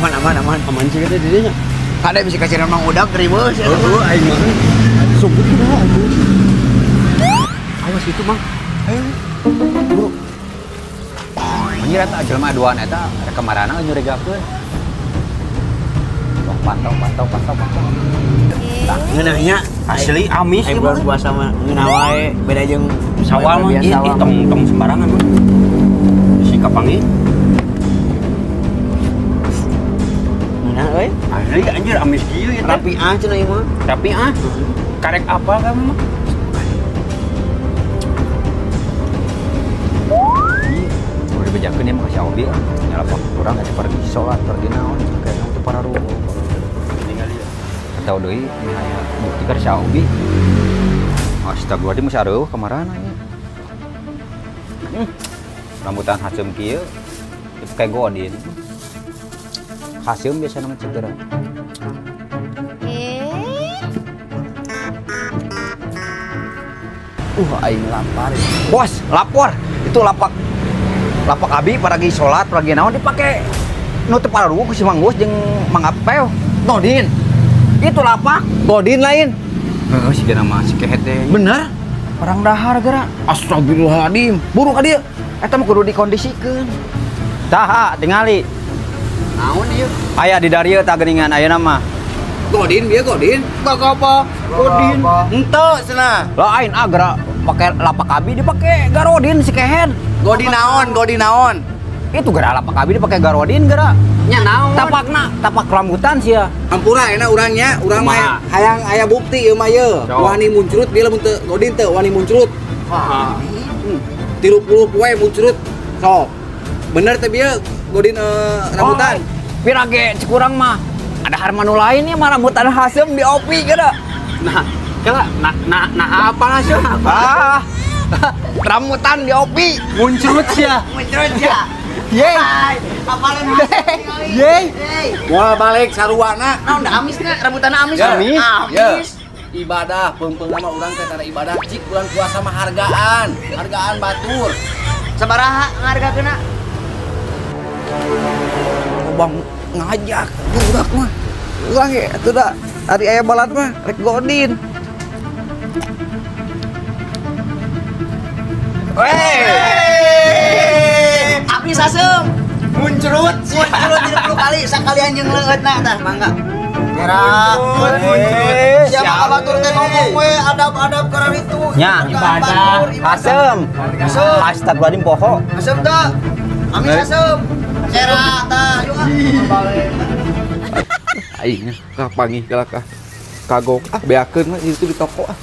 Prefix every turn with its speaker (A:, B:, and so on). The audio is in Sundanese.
A: Aman aman aman.
B: Aman sih kita dirinya.
A: Ada bisa kasih Mang Udak ribet.
B: Heeh, aing mah. Sumput kumaha atuh. Awas itu, Mang. Ayo. Buru.
C: Anjir eta jelema duaan eta rek kamarana nyurigakeun. Tong pantau pantau pantau pantau.
A: Tah ngeunahnya
B: asli amis
A: ieu bulan puasa mah ngeunah wae beda jeung
B: sawal mah ih tong tong sembarangan mah. Si kapangi.
A: Ngeunah euy.
B: Asli anjir amis kieu ieu teh.
A: Rapi ah cenah ieu mah.
B: Rapi ah. Karek apa kamu mah?
C: Udah dibejakeun ya mah ka si Obi ah. Nyalapak urang eta pergi salat pergi naon kayak teu pararuh. Atau deui meh aya bukti ka si Obi. Astagfirullahaladzim masih areuh kamarana nya. Rambutan haseum kieu dipake godin. Haseum biasana mah cegera.
A: Aing lapar.
C: Bos, lapor. Itu lapak lapak abi paragi salat, paragi naon dipake nu teu pararuh ku si Mang Bos jeung Mang Apel. Godin. Itu lapak godin lain. Heeh, si mah si kehet teh. Bener. Orang dahar geura. Astagfirullahaladzim. Buru ka dieu. Eta mah kudu dikondisikeun. Tah, tingali.
A: Naon ieu?
C: Aya di darieu tah geuningan ayeuna mah.
A: Godin bieu godin. Bak apa? Godin. Henteu cenah.
C: Lain ah geura pake lapak abi dipake garodin si kehed.
A: Godin naon? Godin naon?
C: Itu geura lapak abi dipake garodin geura.
A: Nya naon?
C: Tapakna, tapak rambutan sia.
A: Ampura enak urangnya, urang mah hayang aya bukti ieu mah ye. Wani muncrut dia lamun teu godin teu wani muncrut. Wah. 30 poe muncrut. Sok. Bener teh bieu godin rambutan.
C: Pira ge cek urang mah. Ada harmanu lain ya mah rambutan haseum diopi geura.
B: Nah, kela nah nah nah apa haseum?
C: Ah. Rambutan diopi
B: muncrut sia.
A: Muncrut sia.
C: Yeay.
A: Apalin
C: Yeay.
A: Moal balik saruana. Naon da amisna rambutanna amis.
C: Amis.
A: Amis.
D: Ibadah peungpeung mah urang teh tara ibadah cik bulan puasa mah hargaan, hargaan batur.
A: Sabaraha ngahargakeunna?
E: Bang ngajak budak mah. Urang ge atuh da ari aya balad mah rek godin.
A: Wey. Api sasem. Muncrut, muncrut 30 kali sakalian jeung leueutna tah mangga. Gerak, muncrut. Siapa ka batur teh ngomong we adab-adab karena itu.
C: Nya, ibadah. Asem. Astagfirullahaladzim poho.
A: Asem teh. Amis asem. Gerak tah, yuk ah.
E: Aing kapanggih kalah kah. Kagok ah beakeun mah itu di toko ah.